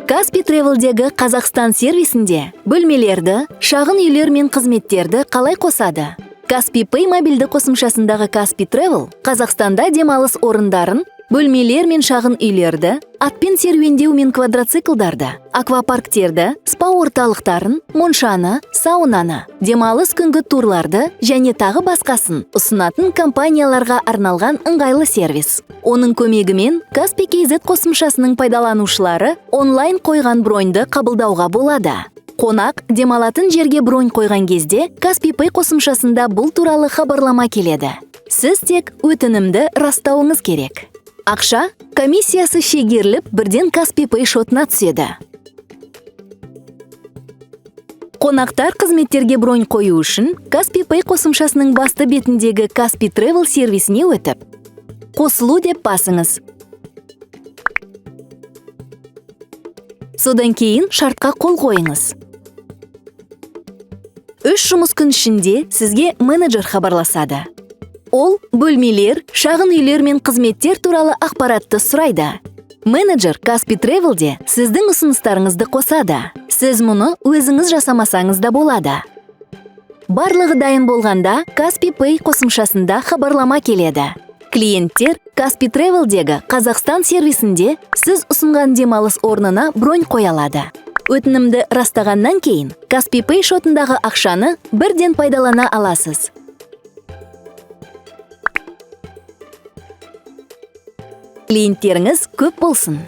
Kaspi Travel'дегі Қазақстан сервисінде бөлмелерді, шағын үйлер мен қызметтерді қалай қосады? Kaspi Pay мобильді қосымшасындағы Kaspi Travel Қазақстанда демалыс орындарын, бөлмелер мен шағын үйлерді, атпен серуендеу мен квадроциклдарды, аквапарктерді, спа орталықтарын, моншаны, саунаны, демалыс күнгі турларды және тағы басқасын ұсынатын компанияларға арналған ыңғайлы сервис. Оның көмегімен Kaspi KZ қосымшасының пайдаланушылары онлайн қойған броньды қабылдауға болады. Қонақ демалатын жерге бронь қойған кезде Kaspi Pay қосымшасында бұл туралы хабарлама келеді. Сіз тек өтінімді растауыңыз керек. Ақша комиссиясы шегеріліп, бірден Kaspi Pay шотына түседі. Қонақтар қызметтерге бронь қою үшін Kaspi Pay қосымшасының басты бетіндегі Kaspi Travel сервисіне өтіп, «Қосылу» деп басыңыз. Содан кейін шартқа қол қойыңыз. 3 жұмыс күн ішінде сізге менеджер хабарласады. Ол бөлмелер, шағын үйлер мен қызметтер туралы ақпаратты сұрайды. Менеджер Kaspi Travel'де сіздің ұсыныстарыңызды қосады. Сіз мұны өзіңіз жасамасаңыз да болады. Барлығы дайын болғанда Kaspi Pay қосымшасында хабарлама келеді. Клиенттер Kaspi Travel'дегі Қазақстан сервисінде сіз ұсынған демалыс орнына бронь қоя алады. Өтінімді растағаннан кейін Kaspi Pay шотындағы ақшаны бірден пайдалана аласыз. Клиенттеріңіз көп болсын.